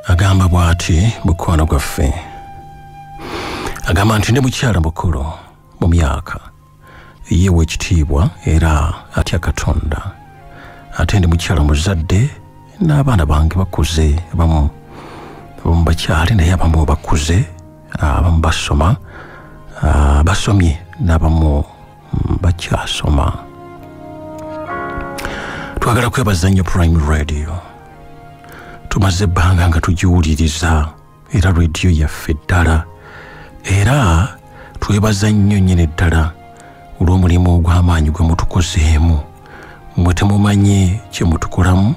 Agamba bw'ati mukwano gwaffe, agamba nti ne mukyala mukulu mu myaka, yeewa ekitiibwa era atya Katonda, ate ndi mukyala muzadde n'abaana bange bakuze, abamu bakyali naye abamu bakuze, abamu basoma, basomye n'abamu bakyasoma. Twagala kwebaza nnyo Prime Radio. Tumaze ebbanga nga tugiwuliriza, era rediyo yaffe ddala, era twebaza nnyo nnyini ddala olw'omulimu ogw'amaanyi gwe mutukozeemu. Mmwe temumanyi kye mutukolamu,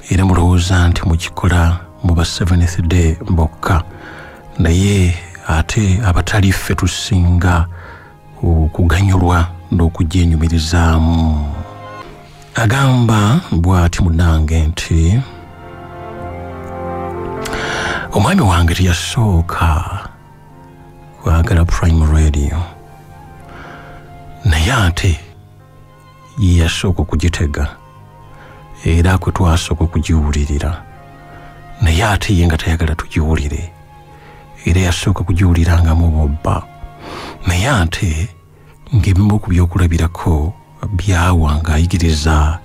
era mulowooza nti mukikola mu ba Seventh Day bokka, naye ate abatali ffe tusinga okuganyulwa n'okugyenyumirizaamu. Agamba bw'ati munnange nti omwami wange teyasooka kwagala Prime Radio, naye ate ye yasooka okugitega, era kwe twasooka okugiwulirira, naye ate ye nga tayagala tugiwulire, era yasooka kugiwuliranga mu bobba, naye ate ng'ebimu ku byokulabirako byawa ng'ayigiriza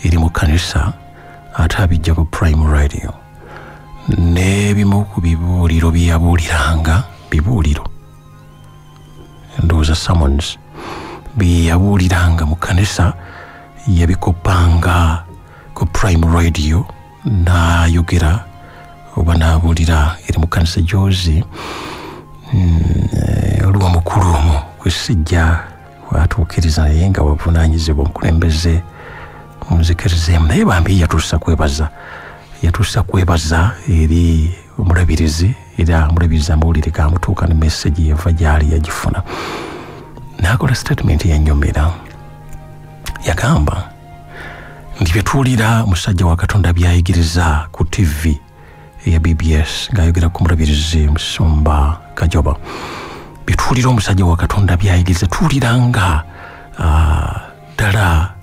eri mu kkanisa ate abijja ku Prime Radio, n'ebimu ku bibuuliro bye yabuuliranga, bibuuliro ndowooza sermons bye yabuuliranga mu kkanisa yabikoppanga ku Prime Radio n'ayogera oba n'abuulira eri mu kkanisa gyozi. Olwo omukulu omu kwesijja watuukiriza naye nga wavunaanyizibwa omukulembeze muzikirizeemu, naye bambi yatuusa kwebaza eri omulabirizi, era omulabirizi amawulire gamutuuka ne message yava gyali yagifuna, n'akola statement yannyumira. Yagamba nti bye tuwulira musajja wa Katonda byayigiriza ku TV eya BBS ng'ayogera ku mulabirizi Musumba Kajoba, bye tuwulira omusajja wa Katonda byayigiriza tuwulira nga ddala.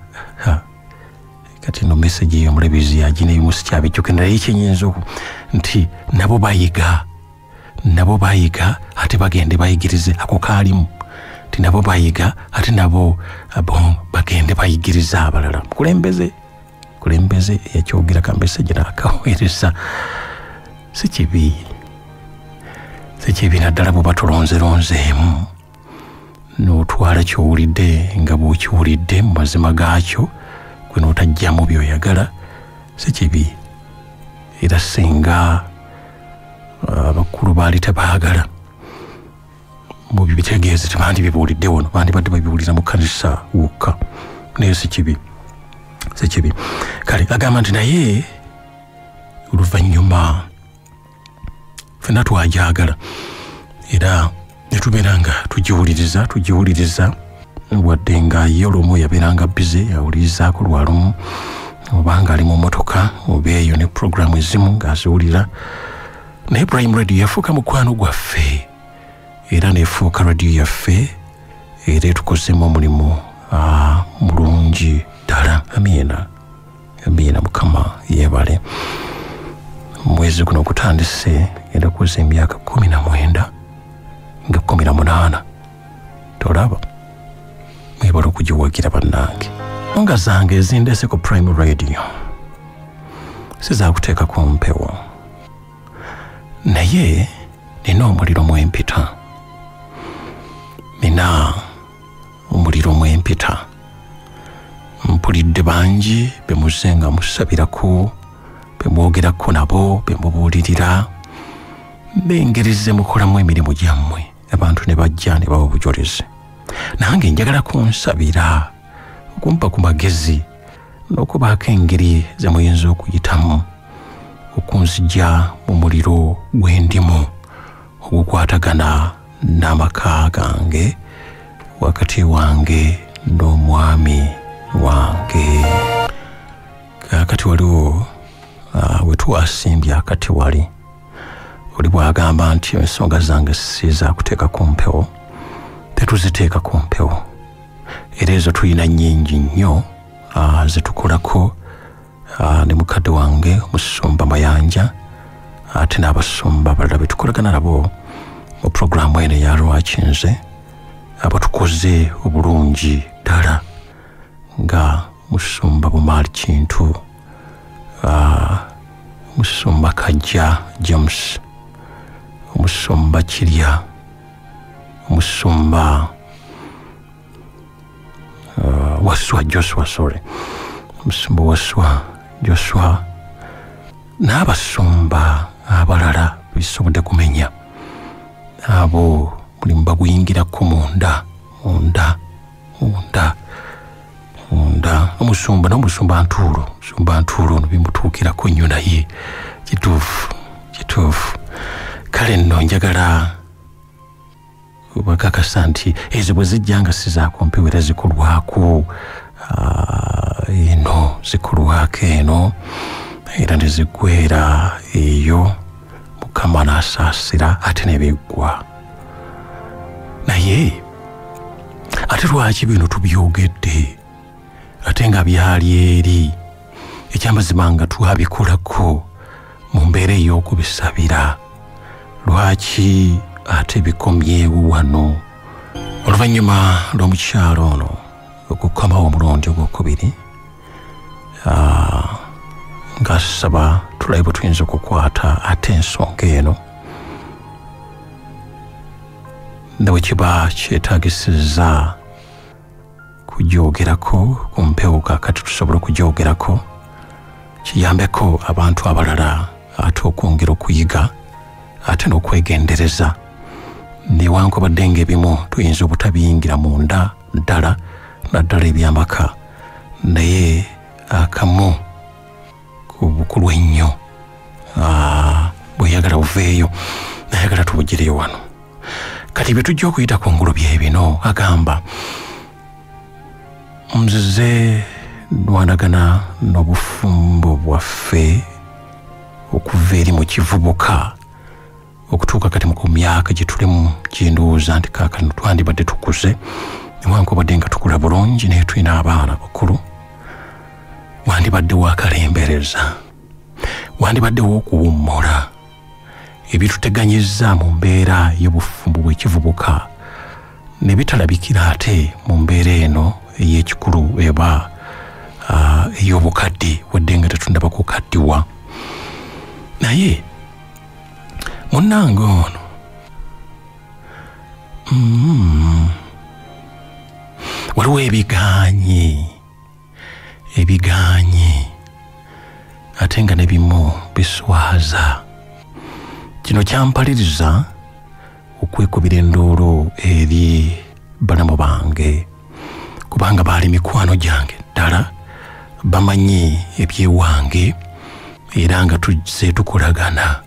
Kati no message eyo omulabirizi yagina ebimu sikyabijjukira, naye kyenyinza nti nabo bayiga ate bagende bayigirize, ako kaalimu nti nabo bayiga ate nabo bagende bayigirize abalala. Kulembeze yakyogera ka message n'akaweereza. Si kibi naddala bwe batulonzeronzeemu n'otwala ky'owulidde nga bw'okiwulidde mu mazima gaakyo, gwe n'otajjamu by'oyagala, si kibi. Era singa abakulu baali tebaagala mubitegeeze tebandibibuulidde wano, bandibadde babibuulira mu kkanisa wokka, naye si kibi. Kale agamba nti naye oluvannyuma ffenna twajagala era ne tubeera nga tugiwuliriza, wadde nga ye olumu yabeeranga bize awulirizaako lwalumu, obanga ali mu mmotoka oba eyo ne puroguramu ezimu ng'aziwulira, naye Prime Radio yafuuka mukwano gwaffe, era nefuuka radiyo yaffe, era etukozemu omulimu mulungi ddala. Amiina, amiina, Mukama yeebale. Mwezi guno ogutandise genda kuweza emyaka 19 nga 18, tolaba mwebale okugiwagira bannange. Nga zange ezindese ku Prime Radio sizaakuteeka ku mpewo, naye nina omuliro mwempita, Mpulidde bangi bemuze nga musabirako, bemwogerako nabo, bemubuulirira, b'engeri ze mukolamu emirimu gyammwe, abantu ne bajja ne bawa obujulizi. Nange njagala kunsabira, okumpa ku magezi n'okubaako engeri ze muyinza okuyitamu okunzija mu muliro gw'endimu ogukwatagana n'amaka gange, wakati wange n'omwami wange. Kaakati waliwo we twasimbye akati wali oli bw'agamba nti ensonga zange si za kuteeka ku mpewo, tetuziteeka ku mpewo, era ezo tulina nnyingi nnyo ze tukolako ne mukadde wange Omusumba Mayanja. ate n'abasumba abalala betukolagana nabo mu puroguramu eno eya Lwaki Nze, abatukoze obulungi ddala nga musumba Bumaali Kintu, musumba Kajja James, omusumba Kirya, omusumba Waswa Joshua, sorry, omusumba Waswa Joshua n'abasumba abalala bisobodde kumenya. Abo mulimu baguyingirako munda munda munda munda. Omusumba n'omusumba Ntuulo, omusumba Ntuulo ono bimutuukirako nnyo, naye kituufu kituufu. Kale nno njagala bakakasa nti ezo bwe zijja nga si zakumpewo era zikolwako eno, zikolwako eno era ne ziggwera eyo, Mukama n'asaasira ate ne biggwa. Naye ate lwaki bino tubyogedde ate nga byali eri? Ekyamazima nga twabikolako mu mbeera ey'okubisabira, lwaki ate bikomyewo wano? Oluvannyuma lw'omukyalo ono okukomawo omulundi ogwokubiri ng'asaba tulabe bwe tuyinza okukwata ate ensonga eno, ne bwe kiba kyetaagisizza kugyogerako ku mpewo kaakati tusobola okugyogerako, kiyambeko abantu abalala ate okwongera okuyiga ate n'okwegendereza. Newankubadde ng'ebimu tuyinza obutabiyingira munda ddala naddala ebyamaka, naye akamu ku bukulu ennyo bweyagala buveeyo, nayagala tubugireyo wano. Kati bye tujja okuyita ku ngulu bye bino. Agamba, nzize nwanagana n'obufumbo bwaffe okuva eri mu kivubuka okutuuka kati mu myaka gye tulimu, gyendowooza nti kaakano twandibadde tukuze, newankubadde nga tukula bulungi naye tulina abaana bakulu. Wandibaddewo akalembereza, wandibaddewo okuwummula ebituteganyizza mu mbeera y'obufumbo bw'ekivubuka ne bitalabikira ate mu mbeera eno ey'ekikulu eba ey'obukadde, wadde nga tetundaba kukaddiwa. Naye munnange ono waliwo ebigaanyi ebigaanyi ate nga nebimu biswaza. Kino kyampaliriza okwekubira endoolo eri balamu bange, kubanga baali mikwano gyange ddala, bamanyi ebyewange era nga tuzze tukolagana,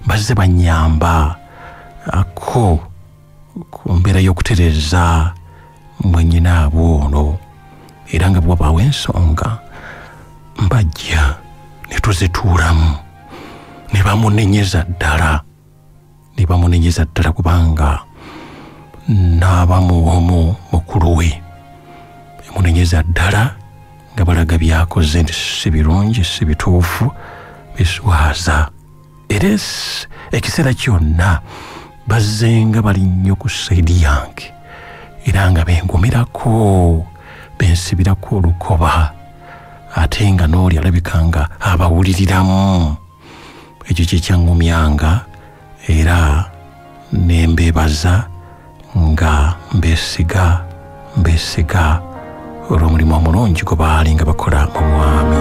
bazze bannyamba ako ku mbeera y'okutereeza mwennyinaabwe ono, era nga bwabaawo ensonga mbajja ne tuzituulamu ne bamunenyeza ddala, ne bamunenyeza ddala, kubanga n'abamu omu mukulu we emunenyeza ddala nga balaga byakoze nti si birungi, si bituufu, biswaza. Era ekiseera kyonna bazzenga bali nnyo ku sayidi yange era nga bengumirako, bensibirako olukoba, ate nga n'oli alabika nga abawuliriramu. Ekyo kye kyaŋŋumyanga era ne mbeebaza nga mbeesiga mbeesiga olw'omulimu omulungi gwe baali nga bakola mu mwami.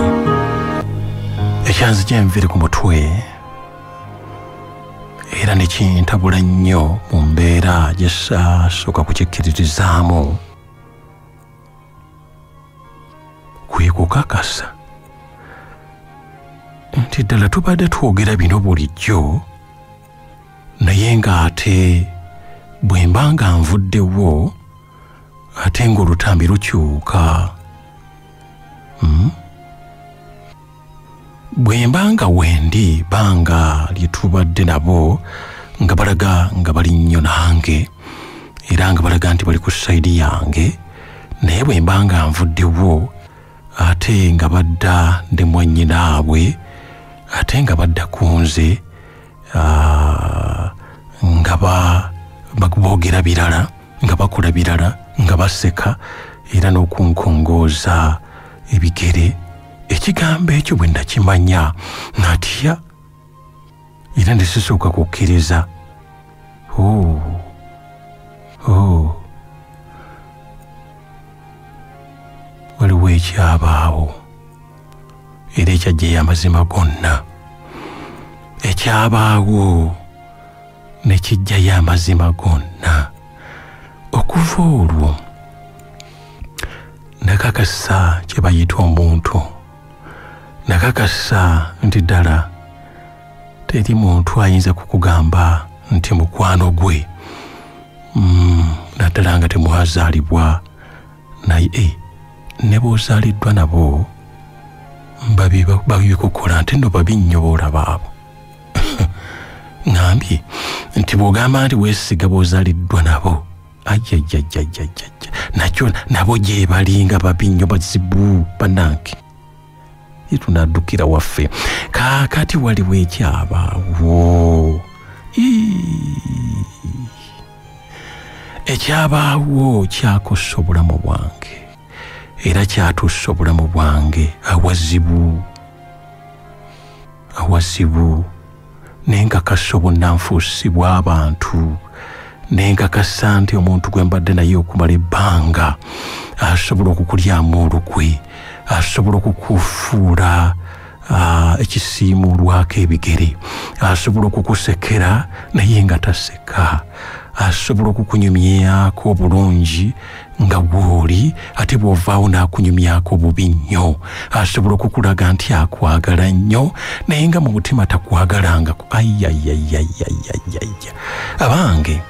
Ekyanzija enviiri ku mutwe era ne kintabula nnyo mu mbeera gye saasooka kukikkiririzaamu kwe kukakasa nti ddala tubadde twogera bino bulijjo, naye ng'ate bwe mba nga nvuddewo ate ng'olutambi lukyuka. Bwe mba nga wendi banga lye tubadde nabo nga balaga nga bali nnyo nange era nga balaga nti bali ku sayidi yange, naye bwe mba nga nvuddewo ate nga badda ndi mwannyinaabwe, ate nga badda ku nze, Nga boogera birala, nga bakola birala, nga baseka era n'okunkongooza ebigere. Ekigambo ekyo bwe nakimanya natya era ne sisooka kukkiriza. Waliwo ekyabaawo era ekyajjayo amazima gonna. Ekyabaawo ne kijjayo amazima gonna. Okuva olwo nakakasa kye bayita omuntu, nakakasa nti ddala teri muntu ayinza kukugamba nti mukwano gwe, naddala nga temwazaalibwa naye. Ne bw'ozaaliddwa nabo babikukola nti nno babi nnyo boolaba abo. Ŋŋambye nti bw'ogamba nti weesiga bw'ozaaliddwa nabo, ajjajjajjajjajja, nakyo nabo gye balinga babi nnyo, bazibu bannange. Tunaddukira waffe. Kaakati waliwo ekyabaawo. Ekyabaawo kyakosa obulamu bwange era kyatuusa obulamu bwange awazibu, awazibu. Nenkakasa obunnanfuusi bw'abantu, nenkakasa nti omuntu gwe mbadde naye okumala ebbanga asobola okukulyamu olukwe, asobola okukufuula ekisiimuulwako ebigere, asobola okukusekera naye nga taseka, asobola okukunyumyako obulungi nga bw'oli ate bw'ovaawo n'akunyumyako bubi nnyo, asobola okukulaga nti akwagala nnyo naye nga mu mutima takwagalangako. Ayayayayayayaya. Abange,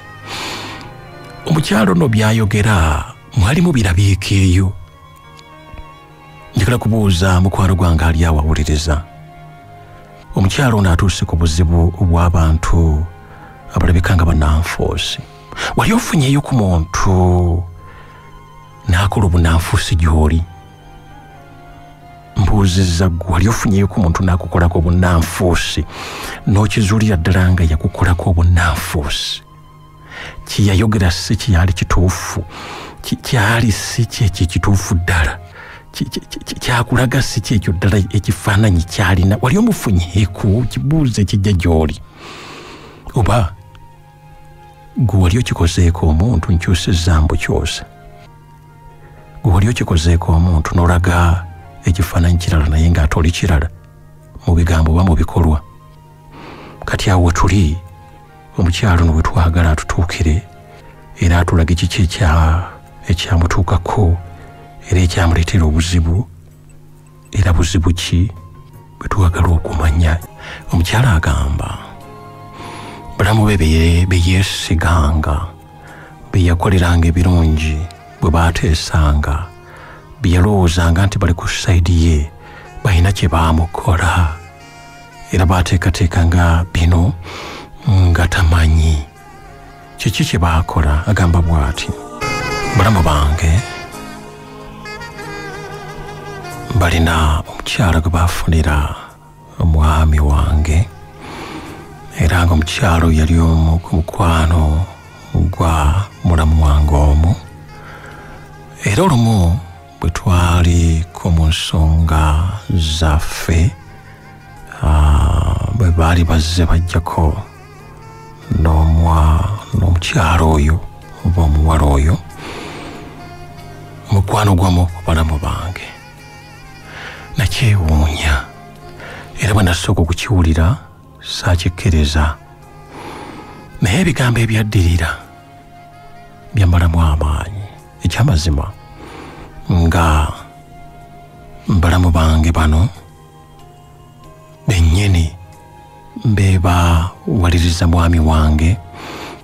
omukyalo ono byayogera mwalimu birabiika eyo. Njagala kubuuza mukwano gwange ali awawuliriza. Omukyalo ono atuuse ku buzibu obw'abantu abalabika nga bannanfuusi. Wali ofunyeeyo ku muntu n'akola obunnanfuusi gy'oli? Mbuuzizza ggwe, wali ofunyeeyo ku muntu n'akukolako obunnanfuusi n'okizuulira ddala nga yakukolako obunnanfuusi? Kye yayogera si kyali kituufu, kyali si kyekyo ekituufu ddala, kyakulaga si kyekyo ddala ekifaananyi kyalina. Wali omufunyeeko? Kibuuzo ekijja gy'oli. Oba gwe wali okikozeeko omuntu? Nkyusizza mbukyusa. Gwe wali okikozeeko omuntu n'olaga ekifaananyi kirala naye ng'ate oli kirala mu bigambo oba mu bikolwa? Kati awo tuli omukyalo ono bwe twagala atutuukire era atulage kiki ekyamutuukako era ekyamuleetera obuzibu, era buzibu ki bwe twagala okumanya. Omukyala agamba balamu be beyeesiganga, be yakoleranga ebirungi, bwe baateesanga, bye yalowoozanga nti bali ku sayidi ye, balina kye baamukola era baateekateekanga bino nga tamanyi kiki kye baakola. Agamba bw'ati, balamu bange balina omukyala gwe baafunira omwami wange, era nga omukyala oyo yali omu ku mukwano gwa mulamu wange omu. Era olumu bwe twaliko mu nsonga zaffe, bwe baali bazze bajjako n'omukyala oyo oba omuwala oyo mukwano gwamu balamu bange, nakyewuunya era bwe nasooka okukiwulira saakikkiriza, naye ebigambo ebyaddirira byamalamu amaanyi. Ekyamazima nga balamu bange bano bennyini be bawaliriza mwami wange,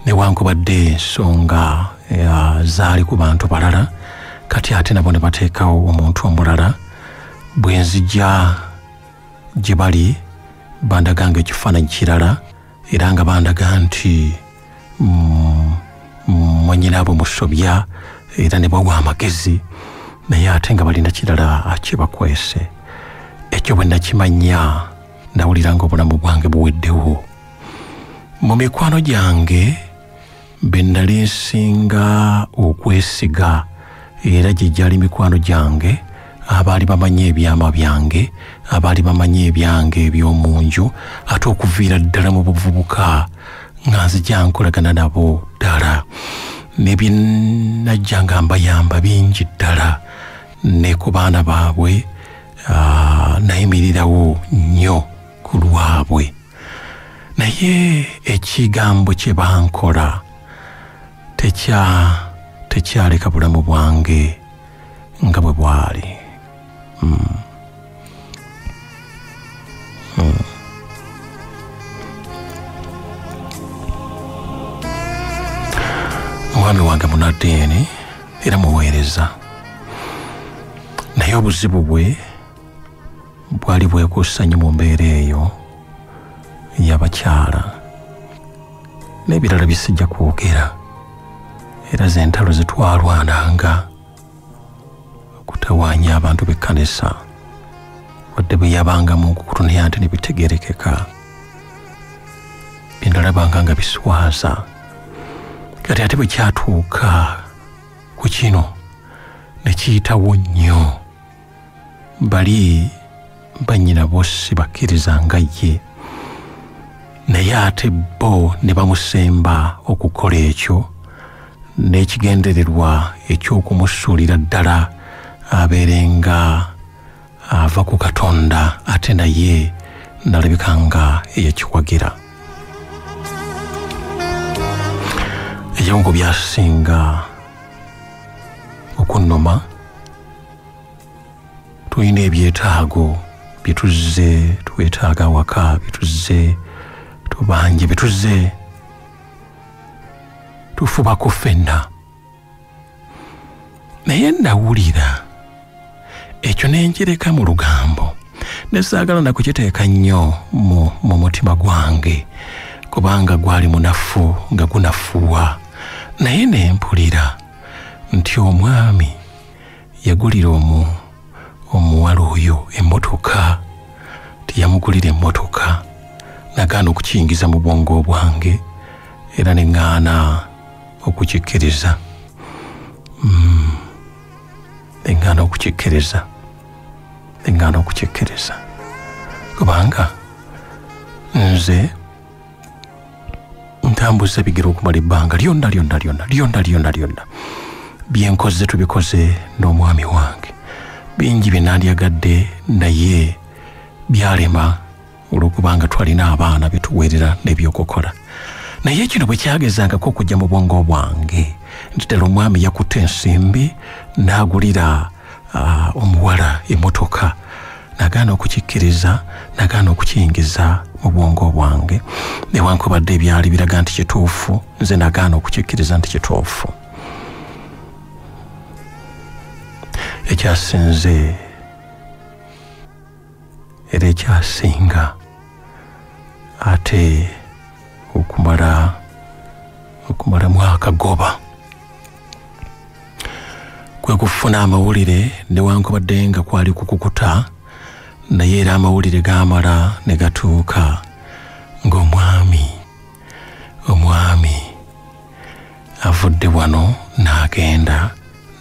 newankubadde ensonga zaali ku bantu balala, kati ate nabo ne bateekawo omuntu omulala. Bwe nzija gye bali bandaganga ekifaananyi kirala, era nga bandaga nti mwannyinaabwe musobya era ne bawa amagezi, naye ate nga balina kirala kyebakwese. Ekyo bwe nakimanya nawulira nga obulamu bwange buweddewo. Mu mikwano gyange be nali nsinga okwesiga, era gye gyali mikwano gyange abaali bamanyi ebyama byange, abaali bamanyi ebyange eby'omu nju, ate okuviira ddala mu buvubuka nga nzija nkolagana nabo ddala, ne bye najja nga mbayamba bingi ddala, ne ku baana baabwe nayimirirawo nnyo ku lwabwe. Naye ekigambo kye bankola tekyaleka bulamu bwange nga bwe bwali. Omwami wange munaddiini era muweereza, naye obuzibu bwe bwali bwekuusa nnyo mu mbeera eyo y'abakyala n'ebirala bisijja kwogera. Era ze ntalo ze twalwananga okutawaanya abantu b'ekkanisa, wadde bwe yabangamu nkukutu naye ate ne bitegeerekeka, bye nalabanga nga biswaza. Kati ate bwe kyatuuka ku kino ne kiyitawo nnyo, bali bannyina bo si bakkiriza nga ye, naye ate bo ne bamusemba okukola ekyo n'ekigendererwa eky'okumusuulira ddala abeere nga ava ku Katonda, ate naye nalabika nga eyakiwagira. Ebimu ku byasinga okunnuma, tulina ebyetaago bye tuzze twetaaga awaka, bye tuzze tubanje, bye tuzze tufubako ffenna, naye nawulira ekyo ne nkireka mu lugambo, ne saagala na kukiteeka nnyo mu mutima gwange, kubanga gwali munafu nga gunafuwa. Naye ne mpulira nti omwami yagulira omuwala oyo emmotoka, tiyamugulira emmotoka. Nagaana okukiyingiza mu bwongo bwange era ne ŋŋaana okukikkiriza. Neŋŋaana okukikkiriza, neŋŋaana okukikkiriza, kubanga nze ntambuza ebigere okumala ebbanga lyonna lyonna lyonna lyonna lyonna lyonna. Bye nkoze tubikoze n'omwami wange, bingi bye nandyagadde naye byalema olw'okubanga twalina abaana betuweerera n'ebyokukola. Naye kino bwe kyagezangako okujja mu bwongo bwange nti ddala omwami yakutte ensimbi n'agulira omuwala emmotoka, nagaana okukikkiriza, nagaana okukiyingiza mu bwongo bwange. Newankubadde ebyali biraga nti kituufu, nze nagaana okukikkiriza nti kituufu. Ekyasinze era ekyasinga ate okumalamu akagoba kwe kufuna amawulire, newankubadde nga kwali kukukuta, naye era amawulire gaamala ne gatuuka ng'omwami avudde wano n'agenda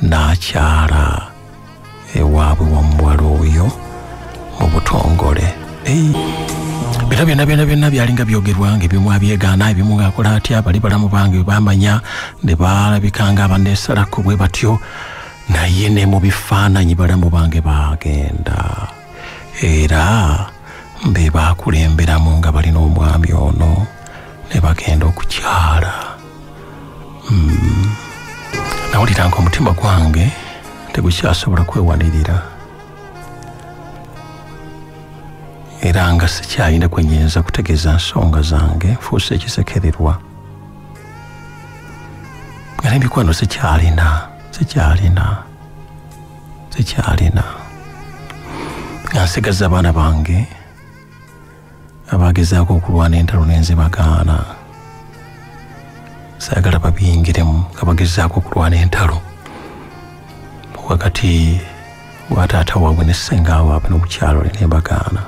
n'akyala ewaabwe w'omuwala oyo mu butongole. Bino byonna byonna byonna byalinga byogerwa nga ebimu abyegaana, ebimu ng'akola atya, bali balamu bange bamanya ne balabika nga abanneesalako bwe batyo, naye ne mu bifaananyi balamu bange baagenda era be baakulemberamu nga balina omwami ono ne bagenda okukyala. Nawulira nga omutima gwange tegukyasobola kwewanirira, era nga sikyalina kwe nnyinza kutegeeza nsonga zange, nfuuse ekisekererwa, nga n'emikwano sikyalina. Nga nsigaza abaana bange abagezaako okulwana entalo ne nzibagaana, saagala babiyingiremu nga bagezaako okulwana entalo wakati wa taata waabwe ne ssenga waabwe n'omukyalo ne mbagaana.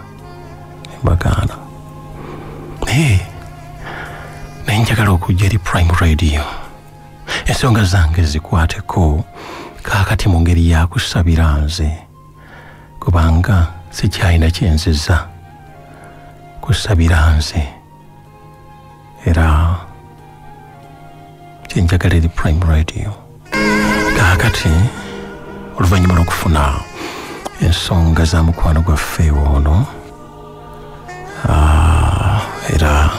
Naye Naye njagala okujja eri Prime Radio, ensonga zange zikwateko kaakati mu ngeri yakusabira nze, kubanga sikyalina kyenziza kusabira nze. Era kyenjagala eri Prime Radio kaakati, oluvannyuma lw'okufuna ensonga za mukwano gwaffe ono, era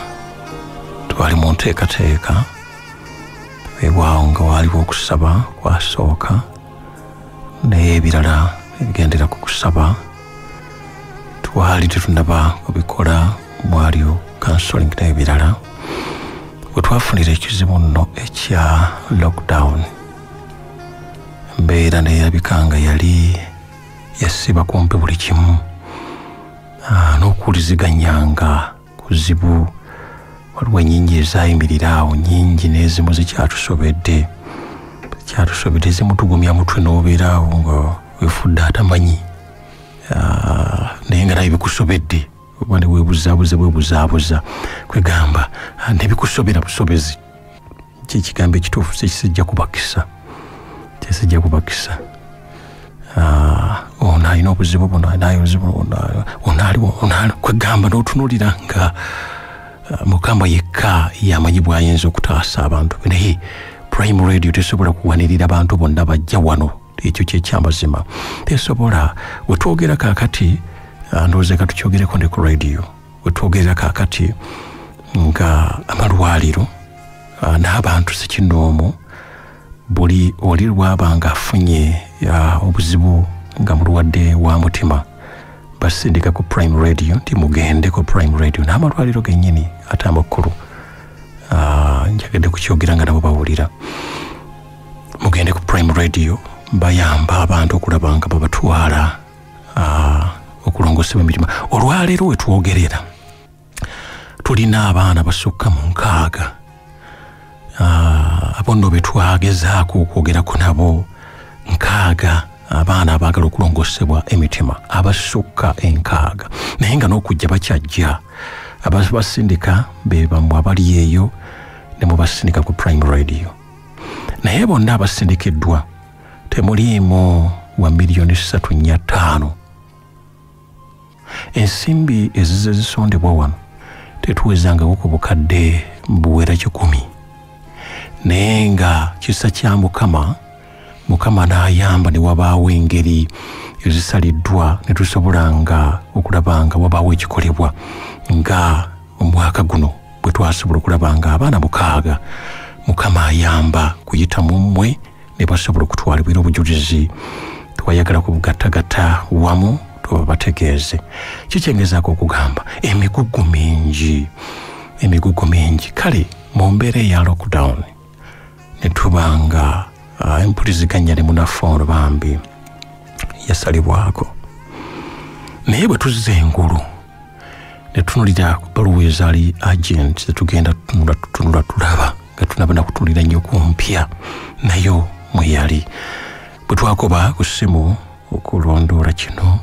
twali mu nteekateeka, weewaawo nga waaliwo okusaba kwasooka, naye ebirala ebigendera ku kusaba twali tetunaba kubikola, mwaliyo counseling n'ebirala. Bwe twafunira ekizibu nno ekya lockdown, embeera neyerabika nga yali yasiba kumpi buli kimu, n'okuwuliziganya nga kuzibu. Waliwo ennyingi ezayimirira awo nnyingi, n'ezimu zikyatusobedde, ezimu tugumya mutwe n'obeera awo nga wefudde atamanyi, naye nga naye bikusobedde, oba ne weebuzaabuza bwebuzaabuza, kwegamba nebikusobera busobezi. Kyekigambo ekituufu sekisijja kubakisa, kyesijja kubakisa. Ono alina obuzibu buno, alina obuzibu buno, ono aliwo, ono ali, kwegamba n'otunuulira nga Mukama yekka yamanyi bw'ayinza okutaasa abantu. Naye Prime Radio tesobola kuwanirira bantu bonna bajja wano, ekyo kyekyamazima, tesobola. Wetwogera kaakati, ndowooza ka tukyogereko ne ku radio, wetwogerera kaakati nga amalwaliro n'abantu sekinnoomu, buli oli lwaba nga afunye obuzibu nga mulwadde wa mutima, basindika ku Prime Radio nti mugende ku Prime Radio n'amalwaliro gennyini ate amakulu. Njagadde kukyogera nga nabo bawulira. Mugende ku Prime Radio, bayamba abantu okulaba nga babatwala okulongosebwa emitima. Olwaleero wetwogerera tulina abaana basukka mu 6, abo nno be twagezaako okwogerako nabo, 6 abaana abaagala okulongosebwa emitima abasukka 6, naye nga n'okujja bakyajja. Abasindika be bammwe abali eyo ne mubasindika ku Prime Radio, naye bonna abasindikiddwa temuliimu wa 3,405,000. Ensimbi ezize zisondebwa wano tetuwezangako ku bukadde buwera 100, naye nga kisa kya Mukama, Mukama n'ayamba ne wabaawo engeri ezisaliddwa ne tusobola nga okulaba nga wabaawo ekikolebwa, nga omwaka guno bwe twasobola okulaba nga abaana 6 Mukama ayamba kuyita mu mmwe ne basobola okutwalibwa. Era obujulizi twayagala kubugattagatta wamu tubabategeeze. Kikyengezaako okugamba emigugu mingi, emigugu mingi. Kale mu mbeera eya lockdown ne tuba nga empuliziganya ne munaffe ono bambi yasalibwako, naye bwe tuzza engulu ne tunulira ku bbaluwa ezaali agent, tetugenda tutunula tulaba nga tunaba nakutunulira nnyo ku mpya nayo mwe yali. Bwe twakoba ku ssimu okulondoola kino,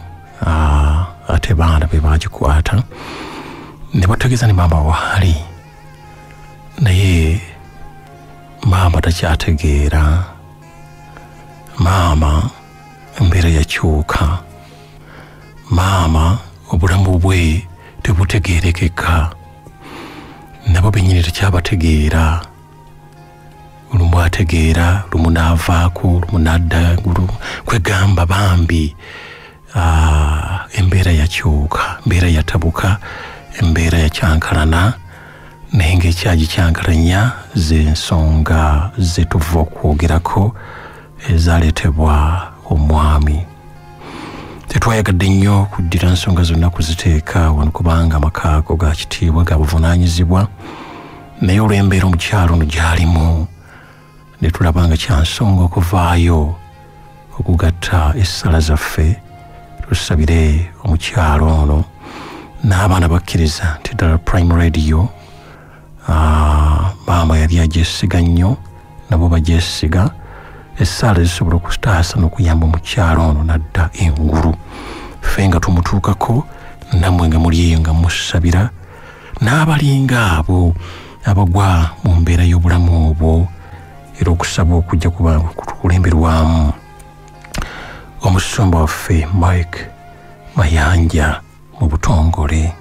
ate baana be bagikwata ne bategeeza ne maama waali, naye maama takyategeera. Maama embeera yakyuka, maama obulamu bwe tebutegeerekeka, nabo bennyini tekyabategeera. Olumu ategeera, lumu n'avaako, lumu n'adda ngulu, kwegamba bambi embeera yakyuka, embeera yatabuka, embeera yakyankalana, naye ng'ekyagikyankalanya z'ensonga zetuva okwogerako ezaleetebwa omwami. Tetwayagadde nnyo kuddira nsonga zonna kuziteeka wano, kubanga amaka ago ga kitiibwa, ga buvunaanyizibwa, naye olw'embeera omukyalo ono gy'alimu ne tulaba nga kya nsonga okuvaayo okugatta essala zaffe tusabire omukyalo ono n'abaana bakkiriza nti ddala Prime Radio maama yali agyesiga nnyo, nabo bagyesiga. Essaala zisobola okutaasa n'okuyamba omukyalo ono n'adda engulu. Ffe nga tumutuukako, nammwe nga muli eyo nga musabira n'abalinga abo abagwa mu mbeera y'obulamu obwo. Era okusaba okujja kuba kutukulemberwamu omusumba waffe Mike Mayanja mu butongole.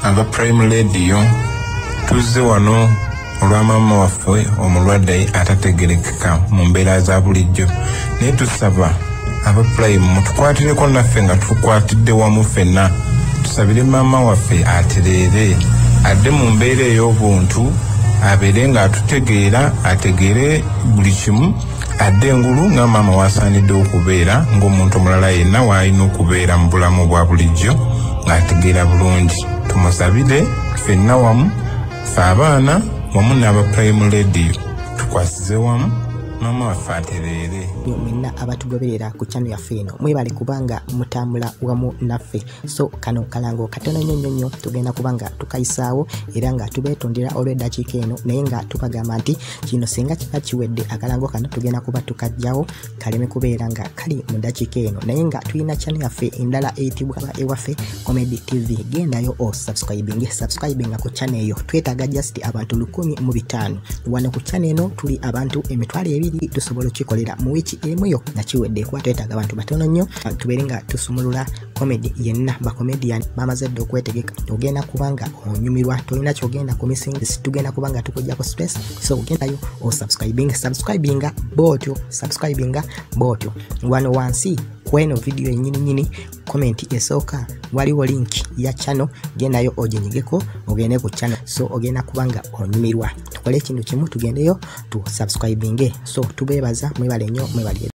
Aba Prime Radio tuzze wano olwa maama waffe omulwadde atategerekeka mu mbeera za bulijjo, naye tusaba aba Prime mutukwatireko naffe nga tukwatidde wamu ffenna, tusabire maama waffe atereere adde mu mbeera ey'obuntu, abeere ng'atutegeera, ategeere buli kimu, adde engulu nga maama w'asaanidde okubeera ng'omuntu omulala yenna w'alina okubeera mu bulamu bwa bulijjo ng'ategeera bulungi. Tumusabire ffenna wamu, ffe abaana wamu n'aba Prime Radio, tukwasize wamu maama waffe atereere. Mwenna abatugoberera ku channel yaffe eno mwebale kubanga mutambula wamu naffe. So kano kalango katono nnyo nnyo nnyo tugenda kubanga tukayisaawo era nga tubeetondera olw'eddakiika eno, naye nga tubagamba nti kino singa kiba kiwedde akalango kano tugenda kuba tukajjawo kaleme kubeera nga kali mu ddakiika eno. Naye nga tulina channel yaffe endala eyitibwa Ewaffe Comedy TV, gendayo o subscribinga ku channel eyo. Twetaaga just abantu 1,005 wano ku channel eno, tuli abantu 2,000 tusobola okukikolera mu wiiki emu yo nga kiwedde, kuba twetaaga abantu batono nnyo tubeere nga tusumulula comedy yenna. Bacomedian bamaze dda okwetegeka, ogenda kubanga onyumirwa, tolina kyogenda ku missing, tugenda kubanga tukuggyako stress. So ogendayo o subscribinga bw'otyo, subscribinga bw'otyo. Wano wansi kweno video yennyini nyini comment esooka waliwo link ya channel, gendayo oginyigeko ogende ku channel. So ogenda kubanga onyumirwa. Tukole ekintu kimu, tugendeyo tu subscribinge. So tubeebaza, mwebale nnyo, mwebale.